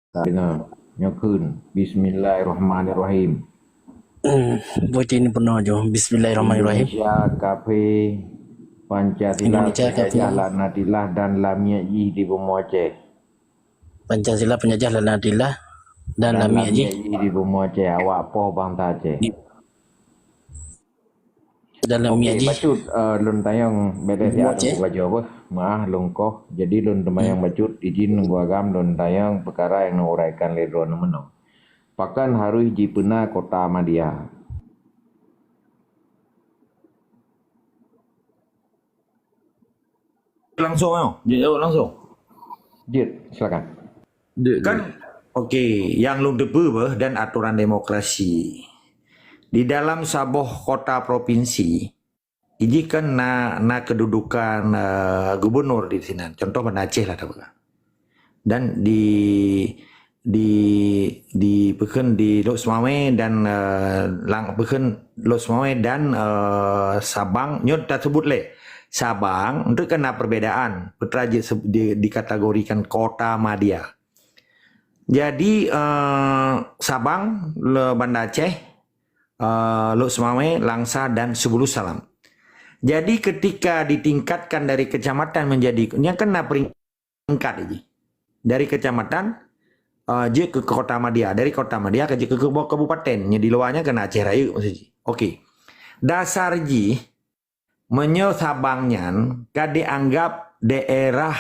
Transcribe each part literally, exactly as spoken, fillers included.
Deungoe, nyoe kheun. Bismillahirrahmanirrahim. Hmm, buet ini peunoh jo. Bismillahirrahmanirrahim. Indonesia kafé, Pancasila Indonesia kafé. Penjajah laknatillah dan lamiet jih di bumoe Aceh. Pancasila penjajah laknatillah dan Dan lamiet jih lamiet jih di bumoe Aceh. Awak poh bangsa Aceh. Dan lamiet Okey, jih. Bacut, uh, lôn tanyong beda Bumoe siat Aceh. Teungku Bajo beuh. Maah lungkoh. Jadi lôn tanyong Bacut, izin Teungku Agam lôn tanyong peukara nyang neuuraikan lé droeneuh meunoe. Pakon harôh jipeuna kota madya? Langsung ayo, jawab langsung. Jeuet, silakan. Kan, okey, yang lôn teupeue beuh dan aturan demokrasi. Di dalam saboh kota provinsi, iji kan na, na kedudukan uh, gubernur di sinan. Contoh Banda Aceh lah tapeugah. Dan di di di peukheun di Lhokseumawe dan uh, lang peukheun Lhokseumawe dan uh, Sabang nyoe tasebut lé. Sabang untuk kena perbedaan putra di, di, dikategorikan kota madya. Jadi uh, Sabang le Banda Aceh, uh, Lhokseumawe, Langsa dan Sebulusalam. Jadi ketika ditingkatkan dari kecamatan menjadi yang kena peringkat tingkat ji. Dari kecamatan uh, jeuet ke kota madya, dari kota madya ke jeuet ke kabupaten. Nya di luarnya kena Aceh Raya maksud ji. Okey. Dasar ji meunyoe Sabang nyan ka dianggap daerah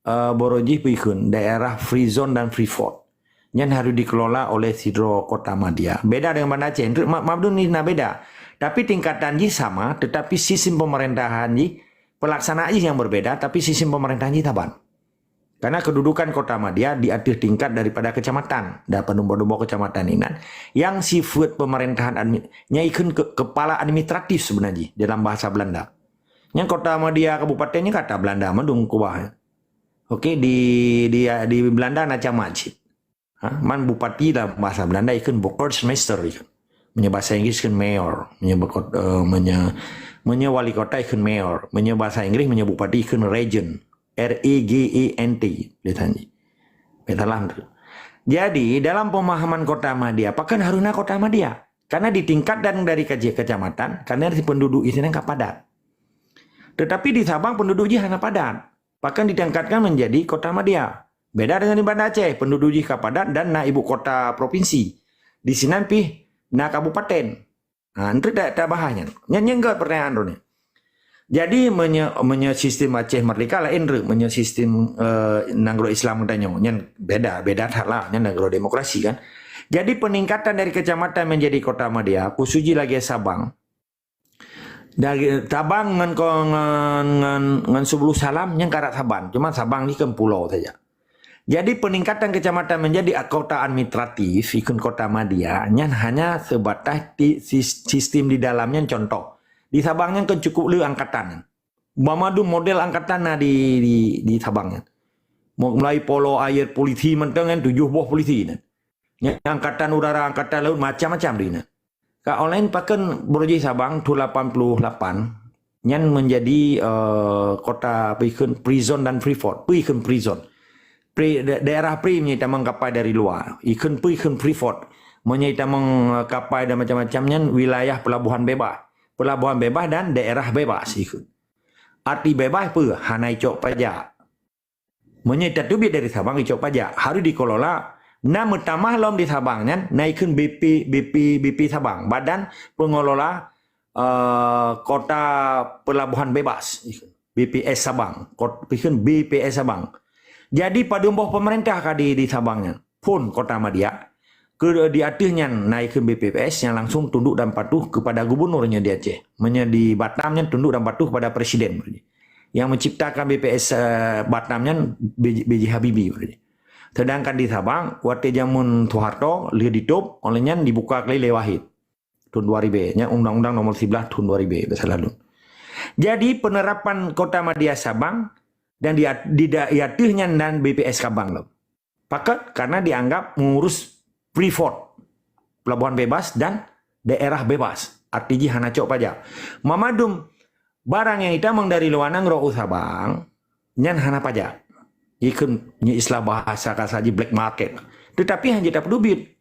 uh, boro jih peue kheun, daerah free zone dan free port. Nyan harus dikelola oleh sidroe kota madya. Beda dengan Banda Aceh. Mabdun ni na beda. Tapi tingkatan jih sama, tetapi sistem pemerintahan jih pelaksanaan jih yang berbeda, tapi sistem pemerintahan jih saban. Karena kedudukan kota madya di ateueh tingkat daripada kecamatan dan padum-padum boh kecamatan inan yang sifat pemerintahan admi, nya ikheun ke, kepala administratif sebenarnya dalam bahasa Belanda. Yang kota madya kabupaten nya kata Belanda mandum kubah. Okey, di di di Belanda na camat cit. Ha, man bupati dalam bahasa Belanda ikheun burgemeester ikheun. Meunyoe bahasa Inggris ikheun mayor, meunyoe uh, meunyoe meunyoe wali kota ikheun mayor, meunyoe bahasa Inggris meunyoe bupati ikheun regent, R E G E N T, lihat ni. Beta lah tu. Jadi dalam pemahaman kota madya, pakon harus na kota madya? Karena di tingkat dan dari kecamatan, karena si penduduk isinya ka padat. Tetapi di Sabang penduduk jih hana padat. Pakon ditingkatkan menjadi kota madya. Beda dengan di Banda Aceh, penduduk jih ka padat dan na ibu kota provinsi. Di sinan pih na kabupaten. Ha, enteuk tak tabahas nyan. Nyan nyenggot pertanyaan tu ni. Jadi meunyoe meunyoe sistem Aceh Merdeka lain tu, meunyoe sistem uh, nanggroe Islam kita nyoe, nyan beda, beda that lah, nyan nanggroe demokrasi kan. Jadi peningkatan dari kecamatan menjadi kota madya, khusus ji lagée Sabang, dari Sabang ngan ngan ngan Sebulusalam nyang karat saban, cuma Sabang ni kan pulau saja. Jadi peningkatan kecamatan menjadi kota administratif, ikon kota madya, nyan hanya sebatas sistem di dalamnya. Contoh, di Sabang nyan kan cukup le angkatan. Mamadu model angkatan na di di, di Sabang nyan. Mulai polo air polisi menteng kan tujuh boh polisi nyan. Angkatan udara, angkatan laut, macam-macam di na. Ka online pakon Boroji Sabang tu lapan puluh lapan nyan menjadi uh, kota peikon prison dan freeport. Peikon prison. Pri, daerah pri menyita mengkapai dari luar. Ikon peikon freeport. Menyita mengkapai dan macam-macam nyan wilayah pelabuhan bebas. Pelabuhan bebas dan daerah bebas ikon. Arti bebas apa? Hana icok pajak. Meunyoe tateubiet dari Sabang icok pajak, harus dikelola. Na meutamah lom di Sabang nyan na ikheun B P, B P, B P Sabang, Badan Pengelola uh, Kota Pelabuhan Bebas, B P S Sabang, ikheun B P S Sabang. Jadi padum boh pemerintah ka di, di Sabang nyan, phon Kota Madya, ke di ateueh nyan na ikheun B P S yang langsung tunduk dan patuh kepada gubernurnya di Aceh. Meunyoe di Batam nyan tunduk dan patuh kepada presiden. Yang menciptakan B P S uh, Batam nyan B J Habibie. Sedangkan di Sabang, watée jameun Soeharto lheueh ditôb, oleh nyan dibuka kali lé Wahid tahun dua ribu. Nya Undang-Undang Nomor sebelas tahun dua ribu biasa lalu. Jadi penerapan Kota Madya Sabang dan di, di, di ateueh nyan dan B P S Sabang lom. Pakon? Karena dianggap mengurus Freeport, pelabuhan bebas dan daerah bebas. Arti jih hana cok pajak. Mamadum barang yang ditamong dari luar nanggroe u Sabang nyan hana pajak. Ikheun nyoe istilah bahasa kasar jih black market. Tetapi hana jeuet tapeuteubiet.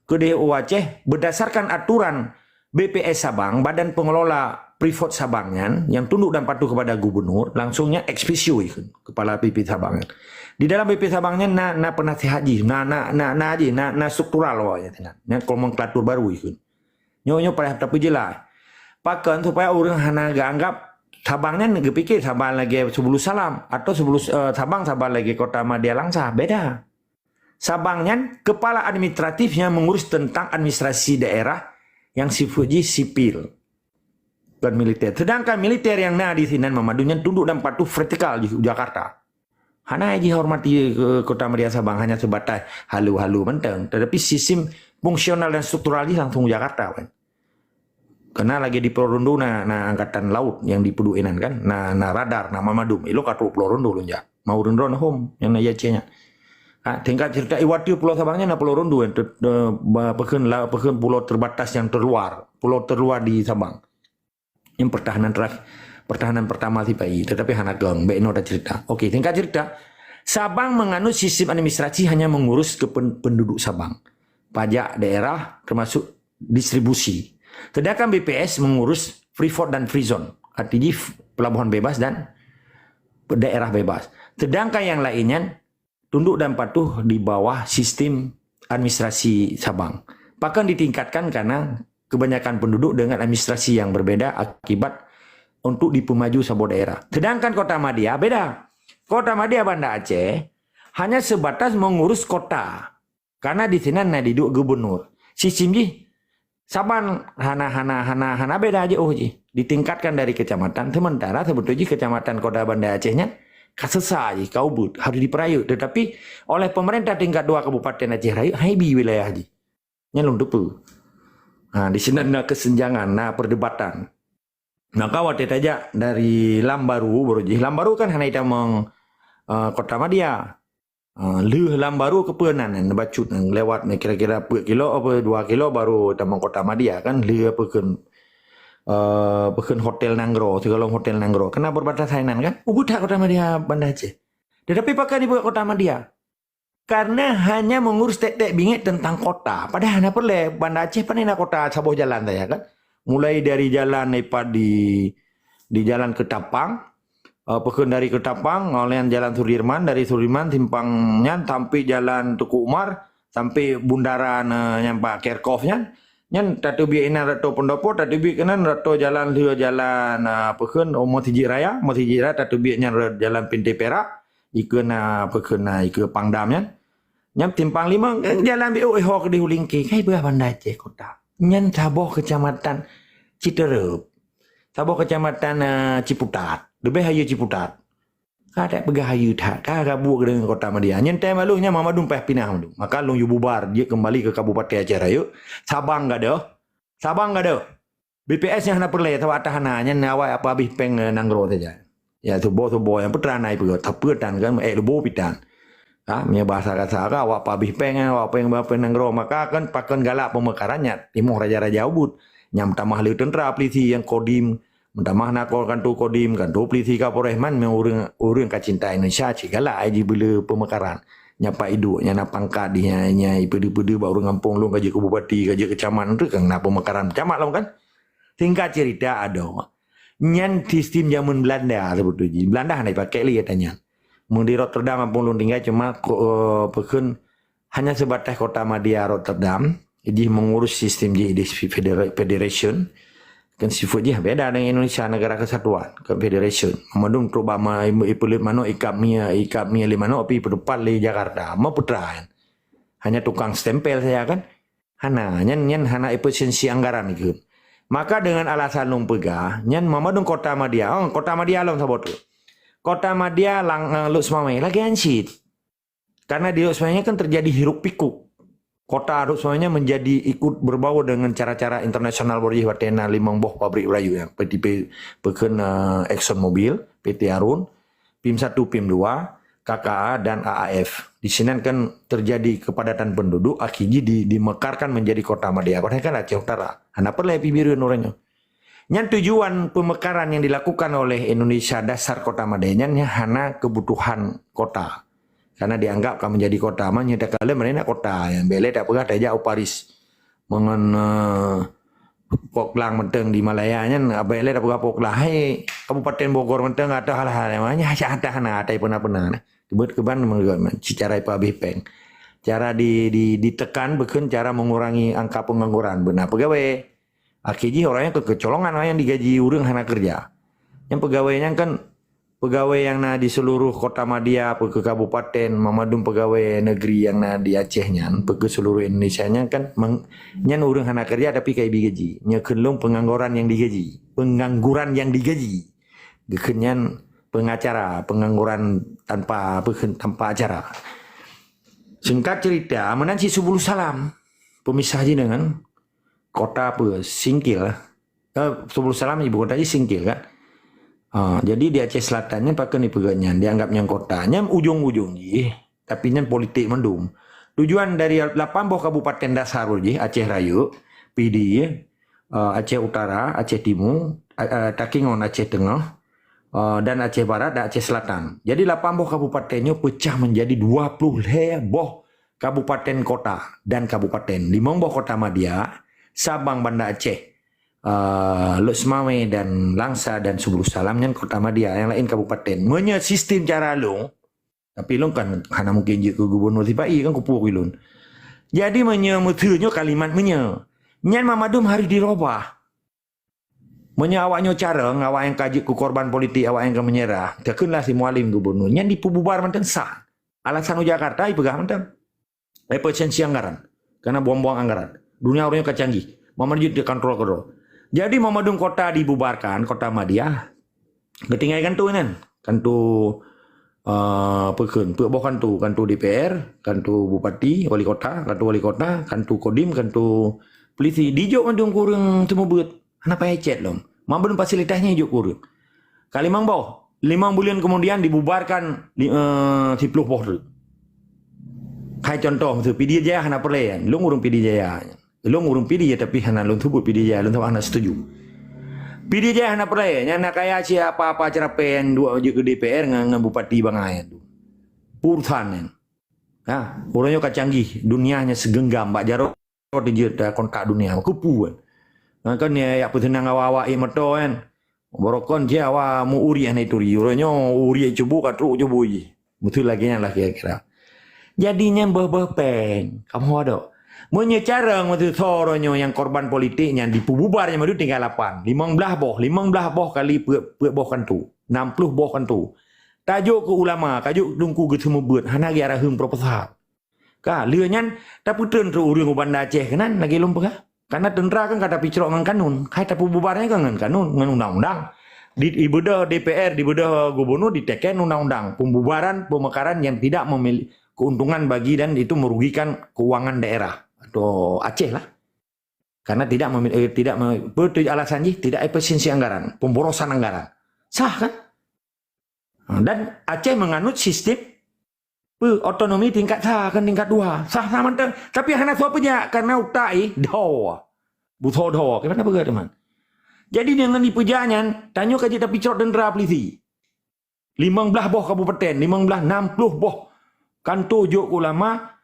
Keudeh u Aceh, berdasarkan aturan B P S Sabang, Badan Pengelola Freeport Sabang nyan, yang tunduk dan patuh kepada gubernur, langsungnya ex officio ikheun, kepala B P Sabang nyan. Di dalam B P Sabang nyan na, na penasihat jih, na, na, na, na jih, na, na struktural awaknyan. Nyan nomenklatur baru ikheun. Nyoe, nyoe payah tapeujeulaih. Pakon supaya ureuëng hana geuanggap Sabang nyan geupikir Sabang lagée Sebulus Salam atau Sebulus, eh, Sabang, Sabang lagée Kota Madya Langsa. Beda. Sabang nyan kepala administratif yang mengurus tentang administrasi daerah yang sifeuet jih sipil dan militer. Sedangkan militer yang na di sinan Mamadun nyan tunduk dan patuh vertikal di Jakarta. Hana jihormati ke Kota Madya Sabang, hanya sebatas halu-halu mantong. Tetapi sistem fungsional dan struktural jih langsung Jakarta kan. Karena lagi di Pulau Rondo na, na angkatan laut yang di Puduinan kan, na, na radar, na Mamadun. Ilo ka trok Pulau Rondo lôn jak. Mau Rondo na hom yang na Aceh nyan. Ha, tingkat cerita iwati Pulau Sabang nyan na Pulau Rondo yang ter, eh, ba, pekeun la, pekeun pulau terbatas yang terluar, pulau terluar di Sabang. Yang pertahanan terakhir, pertahanan pertama sipai, tetapi hana kong, baik no dah cerita. Okey, tingkat cerita. Sabang menganut sistem administrasi hanya mengurus ke pen, penduduk Sabang. Pajak daerah termasuk distribusi. Sedangkan B P S mengurus free port dan free zone, artinya pelabuhan bebas dan daerah bebas. Sedangkan yang lainnya tunduk dan patuh di bawah sistem administrasi Sabang. Bahkan ditingkatkan karena kebanyakan penduduk dengan administrasi yang berbeda akibat untuk dipemaju saboh daerah. Sedangkan Kota Madya beda. Kota Madya Banda Aceh hanya sebatas mengurus kota. Karena di sinan na diduek gubernur. Sistem jih saban hana, hana, hana, hana beda jiôh jih. Ditingkatkan dari kecamatan, sementara sebetul jih kecamatan Kota Banda Aceh nyan ka sesa jih, ka ubit, harus dipeurayeuk. Tetapi oleh pemerintah tingkat dua Kabupaten Aceh Rayeuk, hai bi wilayah jih. Nyan lôn teupeue. Ha, di sinan na kesenjangan, na perdebatan. Maka watée tajak dari Lambaru, baru jih Lambaru kan hana itamong, eh, Kota Madya. Ah, lheueh Lambaru keupeue nan, nan bacut nan lewat nan kira-kira peuet kilo apa dua kilo baru tamong Kota Madya kan, lheueh apa kheun, eh, apa kheun Hotel Nanggroe, sigohlom Hotel Nanggroe. Kena berbatasan nan kan? Ubit that Kota Madya Banda Aceh. Tetapi pakon ibuet Kota Madya? Karena hanya mengurus tek-tek bingit tentang kota. Padahal hana peureulée, Banda Aceh pane na kota saboh jalan saja kan. Mulai dari jalan daripada di, di jalan Ketapang, eh, pakon dari Ketapang, ngoh lheueh jalan Sudirman, dari Sudirman simpang nyan sampai jalan Teuku Umar, sampai bundaran, eh, nyang bak Kerkhoff nyan. Nyan tateubiet inan Rato Pendopo, tateubiet keunan Rato jalan lheueh jalan, eh, pakon, oh, Masjid Raya, Masjid Raya tateubiet nyan re-, jalan Pintai Perak. Ikeue na, apa kheun na, ikeue Pangdam nyan. Nyan simpang lima, eh, jalan B O E ho keudeh u Lingke. Kai beurah Banda Aceh kota. Nyan saboh kecamatan Citeureup. Saboh kecamatan, eh, Ciputat. Leubeh hayeue Ciputat. Ka that peugah hayeue that. Ka gabuek deungon Kota Madya. Nyan tem lalu nyan Mamadun payah pinah Mamadun. Maka lôn yue bubar, jeuet keumbali keu Kabupaten Aceh Rayeuk. Sabang gadoh. Sabang gadoh. B P S nyang hana peureulée, sabab hana, nyan awai apa habéh péng, eh, nanggroe saja. Ya, suboh-suboh nyang peutra na ipeugah, tapi tan kan, eh, lubo pitan. Ha, meunyoe bahasa kasa ka, awak apa habéh péng, awak péng, péng nanggroe, maka kan pakon galak peumeukaran nyan, timoh raja-raja ubit. Nyang meutamah lé teuntra, polisi nyang Kodim, meutamah na ko-, kanto Kodim, kanto polisi Kapolres, man, meunyoe ureuëng, ureuëng ka cinta Indonesia, cit galak ai jibeule peumeukaran. Nyapa iduek, nyang na pangkat di, nyang, nyang ipeudeuh-peudeuh bak ureuëng gampông lôn, ka jeuet keu bupati, ka jeuet keu camat, tu kan na peumeukaran camat lom kan? Singkat cerita, adoe. Nyan sistem jameun Belanda sebetulnya. Belanda hana dipakai lé ata nyan. Meunyoe di Rotterdam gampông lôn tinggai cuma ko-, eh, pakon hanya sebatas Kota Madya Rotterdam, jih mengurus sistem jih di federa-, federation. Kan sifat jih beda dengan Indonesia, negara kesatuan, confederation. Memadum trok bak ma-, ipeuleuet manok, ikap mie, ikap mie lé manok, pi peutupat lé Jakarta. Mau putra kan? Hanya tukang stempel saja kan? Hana, nyan, nyan hana efisiensi anggaran ikheun. Maka dengan alasan lôn peugah, nyan Mamadun Kota Madya, oh, Kota Madya lom saboh tu. Kota Madya lang, eh, Lhokseumawe, lagée nyan cit. Karena di Lhokseumawe kan terjadi hiruk pikuk. Kota Lhokseumawe menjadi ikut berbaur dengan cara-cara internasional, baru jih watée na limong boh pabrik berayu nyan, P T P, pakon, eh, ExxonMobil, P T Arun, PIM satu, PIM dua, K K A dan A A F. Di sinan kan terjadi kepadatan penduduk, akhirnya di-, dimekarkan menjadi Kota Madya. Padahal kan Aceh Utara. Hana peureulée pi Bireuen uroe nyoe. Nyan tujuan pemekaran yang dilakukan oleh Indonesia dasar Kota Madya nyan hana kebutuhan kota. Karena dianggap ka menjadi kota. Meunyoe takalon, meunyoe na kota, nyang bèk lé tapeugah tajak u Paris. Meungon, eh, Poklang mantong di Malaya nyan, bèk lé tapeugah Poklang. Hai, Kabupaten Bogor mantong atau hal-hal nyang laén, hana, hana, hana peuna-peuna. Keubeut keuban meungon, secara ipeubeh péng. Cara di, di, ditekan, bukon cara mengurangi angka pengangguran. Beuna pegawai. Akhé jih orang nyan keu kecolongan, orang nyang digaji ureueng hana keureuja. Nyang pegawai nyan kan pegawai nyang na di seluruh kota madya, peu keu kabupaten, mamandum pegawai negeri nyang na di Aceh nyan, peu keu seluruh Indonesia nyan kan meng-, nyan ureueng hana keureuja tapi ka ibi gaji. Nyoe kheun lôn pengangguran nyang digaji. Pengangguran nyang digaji. Geukheun nyan pengacara, pengangguran tanpa, peu kheun, tanpa acara. Singkat cerita, meunan cit Subulus Salam. Pemisah jih deungon kota apa? Singkil. Eh, Subulus Salam ibu kota jih Singkil kan. Ah, jadi di Aceh Selatan nyan pakon ipeugah nyan, dianggap nyan kota. Nyan ujong-ujong jih, tapi nyan politik mandum. Tujuan dari lapan boh kabupaten dasar jih, Aceh Rayek, Pidie, eh, Aceh Utara, Aceh Timu, eh, eh, Takengon, Aceh Teungoh, eh, dan Aceh Barat dan Aceh Selatan. Jadi lapan boh kabupaten nyoe peucah menjadi dua puluh lhèe boh kabupaten kota dan kabupaten. Limong boh kota madya, Sabang, Banda Aceh, eh, Lhokseumawe dan Langsa dan Subulus Salam nyan kota madya, nyang laén kabupaten. Meunyoe sistem cara lôn, tapi lôn kan hana mungken jeuet keu gubunur sipa-i kan, kupeue lôn. Jadi meunyoe meuteunyoe kalimat meunyoe, nyan mamandum harôh dirobah. Meunyoe awak nyoe carông, awak nyang ka jeuet keu korban politik, awak nyang ka meunyeurah, takheunlah si Mualem gubunur, nyan dipeububar mantong sah. Alasan u Jakarta ipeugah mantong. Efisiensi anggaran. Karena buang-buang anggaran. Dunia ureueng ka canggih. Mamandum jeuet dikontrol keudroe. Jadi mamandum kota dibubarkan, kota madya. Geutinggai kanto nyan. Kanto, eh, peu kheun, peuet boh kanto, kanto D P R, kanto bupati, wali kota, kanto wali kota, kanto kodim, kanto polisi. Dijok mandum keu ureueng seumeubeuet. Hana payah cét lom. Mamandum fasilitas nyan ijok keu ureueng. Ka limong boh. Limong buleuen kemudian dibubarkan li-, eh, siplôh boh treuk. Hai contoh, miseue Pidie Jaya hana peureulèe. Lôn ureueng Pidie Jaya. Lôn ureueng Pidie, tapi hana lôn seubut Pidie Jaya, lôn sama hana setuju. Pidie Jaya hana peureulèe, nyan na kaya siapa-apa ceurapée nyang duek jeuet keu D P R ngon, ngon bupati bangai tu. Peurusan nyan. Ha, ureueng nyoe ka canggih, dunia nyan sigeunggam bak jaroe dijeuet kontak dunia. Keupeue? Nyan kan ya, yak peuseunang awak-awak ié moto kan. Barokon cit awak meu-uri hana ituri. Ureueng nyoe uri cubu ka trok cubu jih. Beutôi lagèe nyan lah kira-kira. Jadi nyan beuh-beuh péng. Kamoe dok. Meunyoe carông meuseusoe uroe nyoe nyang korban politik nyan dipeububar nyan mandum tinggai lapan. Limong blaih boh, limong blaih boh kali peuet, peuet boh kanto. Nam ploh boh kanto. Tajok keu ulama, tajok teungku geuseumeubeuet, hana geuraheueng proposal. Ka, lheueh nyan, tapeutreun trok ureueng u Banda Aceh keunan lagèe lôn peugah. Karena teuntra kan ka tapicrok ngon kanun. Hai tapeububar nyan kan ngon kanun, ngon undang-undang. Di, dibeudôh D P R, dibeudôh gubunur, diteken undang-undang. Pembubaran pemekaran yang tidak memil-, keuntungan bagi dan itu merugikan keuangan daerah atau Aceh lah. Karena tidak memil-, eh, tidak me-, betul alasan jih, tidak efisiensi anggaran, pemborosan anggaran. Sah kan? Ha, dan Aceh menganut sistem pe-, otonomi tingkat sa, kan tingkat dua. Sah-sah mantong. Tapi hana soe peujak karena utak ih dho. Butho dho. Keupeue na peugah teuma? Jadi deungon ipeujak nyan, tanyoe ka jeuet tapicrok teuntra polisi. Limong blaih boh kabupaten, limong blaih, nam ploh boh kanto jok keu ulama,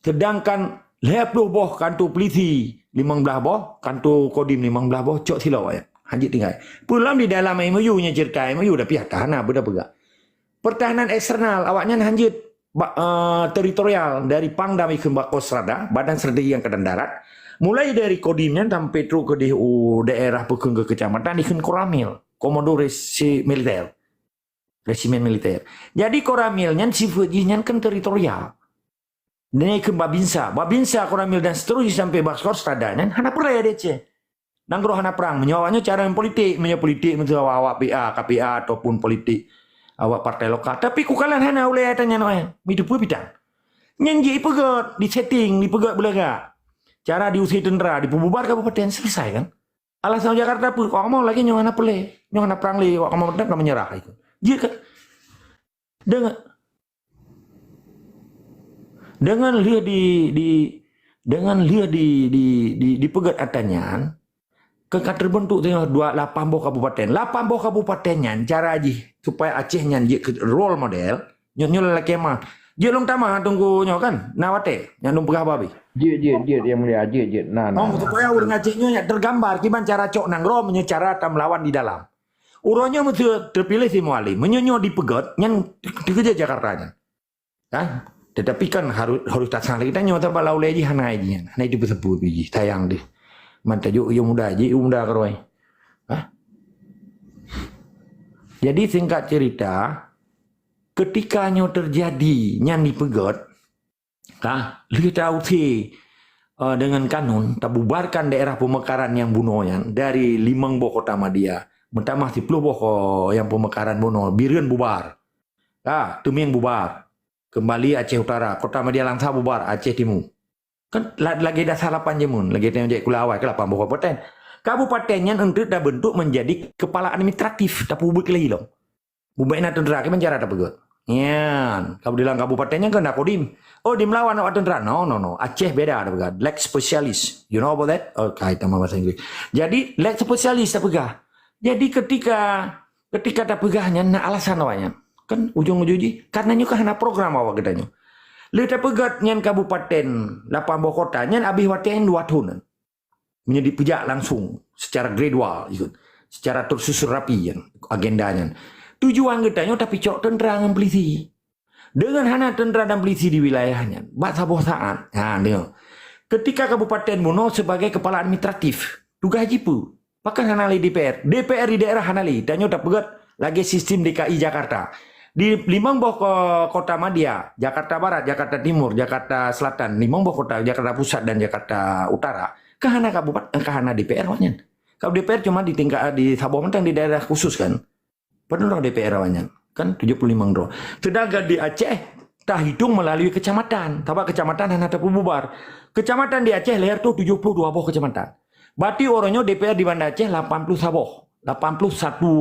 sedangkan lhèe ploh boh kanto polisi, limong blaih boh kanto kodim, limong blaih boh cok silop awaknyan. Hanjeuet tinggai. Peue lom di dalam M O U nyan cerita M O U, tapi hana beuna peugah. Pertahanan eksternal awaknyan hanjeuet ba-, eh, teritorial dari Pangdam ikheun bak Kostrada, Badan Strategi Angkatan Darat. Mulai dari kodim nyan sampai trok keudeh u daerah peukheun keu kecamatan ikheun Koramil, komando resi militer. Resimen militer. Jadi Koramil nyan sifeuet jih nyan kan teritorial. Nyan keu Babinsa. Babinsa, Koramil dan seterusnya sampai Baskor Strada nyan hana peureulèe di Aceh. Nanggroe hana prang. Meunyoe awaknyoe cara politik, meunyoe politik meunyoe awak-awak P A, K P A ataupun politik awak partai lokal. Tapi kukalon hana ulèe ata nyan awaknyan. Miteupeue pitang. Nyan jih ipeugöt, disetting, dipeugöt beulagak. Cara diusir tentera, dipeububar kabupaten, selesai kan? Alasan Jakarta peue? Kok kamoe lagèe nyoe hana peureulèe, nyoe hana prang lé, awak kamoe mantong ka meunyeurah. Jeuet kan? Deungon, deungon lheueh di, di, deungon lheueh di, di, di, dipeugöt ata nyan, ka, ka teubeuntuk teungoh dua, lapan boh kabupaten. Lapan boh kabupaten nyan cara jih supaya Aceh nyan jeuet keu role model, nyoe, nyoe lalakèe mah. Jeuet lôn tamah Teungku nyoe kan, na watèe nyang lôn peugah babeh. Jeuet, jeuet, jeuet, Yang Mulia, jeuet, jeuet. Na, na, Oh, na. Supaya ureueng Aceh nyoe nyak teugambar kiban cara cok nanggroe meunyoe cara tamelawan di dalam. Uroe nyoe meuseu teupiléh si Mualem. Meunyoe nyoe dipeugèt, nyan teukeujeuet Jakarta nyan. Kan? Tetapi kan harus, harus tasalah geutanyoe, sabab lam ulèe jih hana jih nyan. Hana itu beuseubu jih, sayang deh. Man tajok yue muda jih, yue muda keurôi. Hah? Jadi singkat cerita, ketika nyoe terjadi nyan dipeugèt, ka, lheueh tausé, eh, dengan kanun, tabubarkan daerah pemekaran nyang bunoe nyan dari limong boh kota madya, meutamah siplôh boh ko-, nyang pemekaran bunoe, Bireuen bubar. Ka, Teumieng bubar. Keumbali Aceh Utara, kota madya Langsa bubar, Aceh Timu. Kan la-, lagèe dasar lapan jameun, lagèe tanyoe jeuet sikula awai, kan lapan boh kabupaten. Kabupaten nyan eunteuk tabeuntuk menjadi kepala administratif, tapeubuet lé ilong. Bubena teuntra kiban cara tapeugèt. Nyan, kabu-, dalam kabupaten nyan kan na Kodim. Oh, dimelawan awak teuntra. No, no, no. Aceh beda tapeugah. Lex specialis. You know about that? Oh, kai tamah bahasa Inggris. Jadi, lex specialis tapeugah. Jadi, ketika, ketika tapeugah nyan, na alasan awak nyan. Kan ujong-ujong jih, karena nyoe kan hana program awak geutanyoe. Lheueh tapeugèt nyan kabupaten lapan boh kota, nyan abéh watèe nyan dua thon nyan. Meunyoe dipeujak langsung secara gradual, ikut, secara tersusun rapi nyan, agenda nyan. Tujuan geutanyoe tapicok teuntra ngon polisi. Dengan hana teuntra dan polisi di wilayah nyan, bak saboh saat, ha, deungö. Ketika kabupaten bunoe sebagai kepala administratif, tugaih jih peue? Pakon hana lé D P R? D P R di daerah hana lé. Tanyoe tapeugèt lagèe sistem D K I Jakarta. Di limong boh ko-, kota madya, Jakarta Barat, Jakarta Timur, Jakarta Selatan, limong boh kota, Jakarta Pusat dan Jakarta Utara, kan hana kabupat-, kan hana D P R awak nyan. Kalau D P R cuma di tingkat, di saboh mantong di daerah khusus kan. Padum droe D P R awak nyan? Kan tujoh puluh limong droe. Sedangkan di Aceh, tahitung melalui kecamatan. Sabab kecamatan hana tapeububar. Kecamatan di Aceh lhèe reutôh tujoh puluh dua boh kecamatan. Berarti uroe nyoe D P R di Banda Aceh lapan puluh saboh. Lapan puluh satu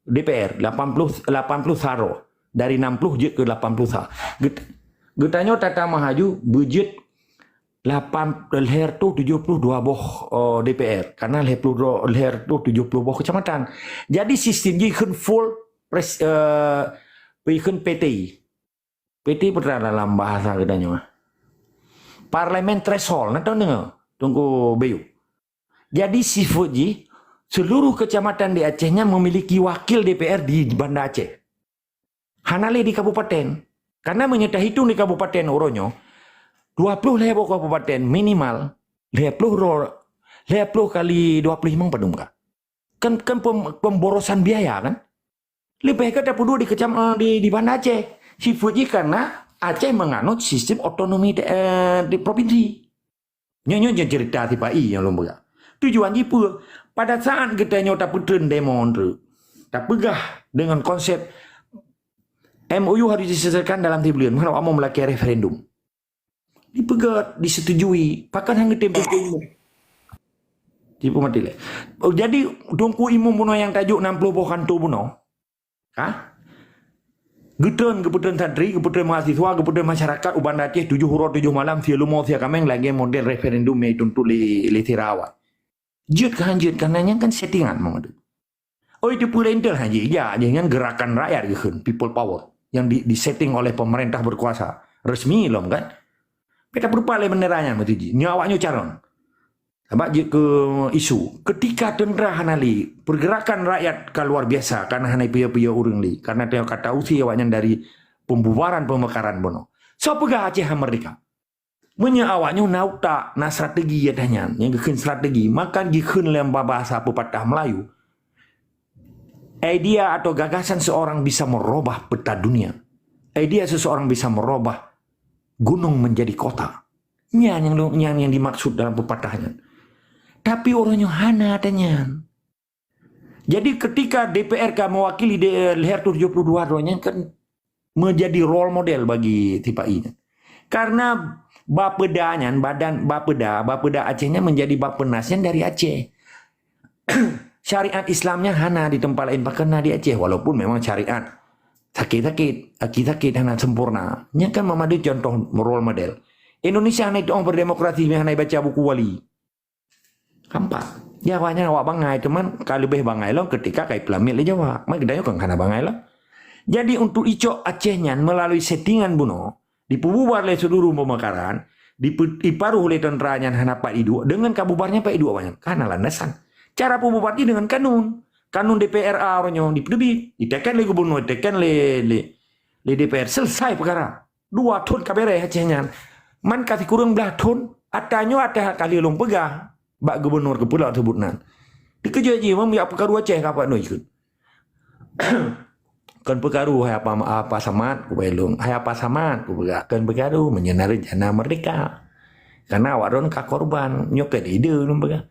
D P R, lapan puluh, lapan puluh sa droe. Dari enam puluh jeuet keu lapan puluh sa. Geut-, geutanyoe tatamah laju beujeuet lapan, lhèe reutôh tujoh puluh dua boh, eh, D P R. Karena lhèe puluh dua, lhèe reutôh tujoh puluh boh kecamatan. Jadi sistem jih kheun full pres-, eh, kheun P T I. P T I peue dalam bahasa geutanyoe. Parlemen threshold, na tahu deungö, Teungku Bayu. Jadi sifeuet jih, seluruh kecamatan di Aceh nyan memiliki wakil D P R di Banda Aceh. Hana lé di kabupaten. Karena meunyoe tahitung di kabupaten uroe nyoe, dua puluh lhèe boh kabupaten minimal, lhèe puluh ro-, lhèe puluh kali dua puluh limong padum ka. Kan, kan pem-, pemborosan biaya kan? Leubeh ka tapeuduek di kecam-, eh, di, di Banda Aceh. Sifeuet jih karena Aceh menganut sistem otonomi de-, eh, di provinsi. Nyoe, nyoe, nyoe cerita sipa-i nyang lôn peugah. Tujuan jih peue? Pada saat geutanyoe tapeutreun demo treuk, tapeugah dengan konsep M O U harus diselesaikan dalam tiga bulan, meuhadab amoe meulakèe referendum. Dipeugah, disetujui, pakon hana geutem Teungku Imum? Tipu mati lé. Oh, jadi Teungku Imum bunoe nyang tajok enam puluh boh kanto bunoe. Ha? Geutreun, geupeutreun santri, geupeutreun mahasiswa, geupeutreun masyarakat u Banda Aceh tujoh uroe tujoh malam, siat leumo siat kaméng lagèe model referendum nyang jituntut lé, lé sira awai. Jeuet keu han jeuet, karena nyan kan settingan memang tu. Oi, teupeu lé intel han jeuet, ya, jih nyan gerakan rakyat geukheun, people power, yang di, disetting oleh pemerintah berkuasa. Resmi lom kan? Beda berupa lé bendera nyan beutôi jih. Nyoe awak nyoe calon. Sabab jeuet keu isu. Ketika teuntera hana lé, pergerakan rakyat ka luar biasa, karena hana piôh-piôh ureuëng lé. Karena teuka tausé awaknyan dari pembubaran pemekaran bunoe. Soe peugah Aceh han merdeka? Meunyoe awaknyoe na utak, na strategi ateueh nyan, nyang geukheun strategi, maka geukheun lé bahasa pepatah Melayu, idea atau gagasan seorang bisa merubah peta dunia. Idea seseorang bisa merubah gunung menjadi kota. Nyan nyang, nyang, nyang dimaksud dalam pepatah nyan. Tapi uroe nyoe hana ata nyan. Jadi ketika D P R ka mewakili de-, lhèe reutôh tujoh puluh dua droe nyan kan menjadi role model bagi sipa-i nyan. Karena Bapeda nyan, badan Bapeda, Bapeda Aceh nyan menjadi Bappenas nyan dari Aceh. Syariat Islam nyan hana di tempat lain, bahkan na di Aceh, walaupun memang syariat sakét-sakét, aki sakét hana sempurna. Nyan kan meumadu contoh role model. Indonesia hana itu'oh berdemokrasi, hana baca buku wali. Kampak. Jawa nyan awak bangai, teuma ka leubeh bangai lom ketika ka ipeulamiet lé Jawa. Mai geutanyoe kan hana bangai lom. Jadi untuk icok Aceh nyan melalui settingan bunoe, dipeububar lé seuluruh pemekaran, dipe-, diparoh lé tentara nyan hana pat iduek, deungon ka bubar nyan pat iduek awaknyan. Ka na landasan. Cara peububar jih deungon kanun. Kanun D P R A uroe nyoe dipeuteubiet, diteken lé gubunur, diteken lé, lé, lé D P R, selesai peukara. Dua thon ka beres Aceh nyan. Man ka sikureueng blaih thon, ata nyoe ata ka lheueh lôn peugah bak gubunur keupeulak teubut nan. Dikeujot jih, meunyo peukaru Aceh ka pat nyoe ikheun. Kon peukaru, hai Apa, Apa Samad, kupeulong. Hai Apa Samad, kupeugah, kon peukaru, meunyoe na rencana merdeka. Karena awak droen ka korban, nyoe kon ide lôn peugah.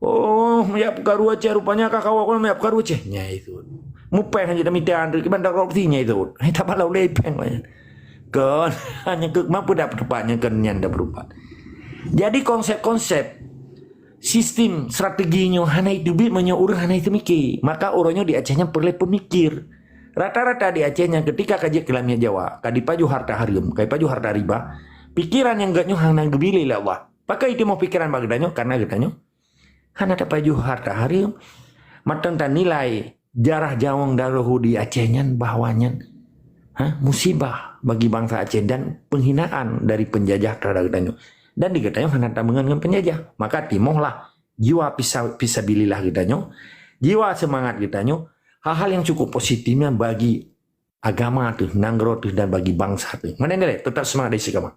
Oh, meunyo peukaru Aceh, rupanya ka kawa kon meunyo peukaru Aceh. Nyai thon. Mupéh hana tamita, kiban dak korupsi nyai thon. Hai tabalau lé péng. Kon, hanya ke, mampu dak peutupat nyang kon nyan dak peutupat. Jadi konsep-konsep sistem strategi nyoe hana iteubiet meunyoe ureuëng hana iteumike. Maka uroe nyoe di Aceh nyan peureulée peumikir. Rata-rata di Aceh nyan ketika ka jeuet keu lamiet Jawa, ka dipajoh harta hareuem, ka dipajoh harta riba, pikiran nyang geuh nyoe hana geubilé lé Allah. Pakon itimoh pikiran bak geutanyoe? Karena geutanyoe hana tapajoh harta hareuem. Mantong tanilai jarah jawong darohu di Aceh nyan bahwa nyan, ha, musibah bagi bangsa Aceh dan penghinaan dari penjajah terhadap geutanyoe. Dan di geutanyoe hana tameungon ngon penjajah. Maka timohlah jiwa fisa-, fisabilillah geutanyoe, jiwa seumangat geutanyoe, hal-hal nyang cukup positif nyan bagi agama teuh, nanggroe teuh dan bagi bangsa teuh. Ngon nyan lé, teutap seumangat dari seukaman.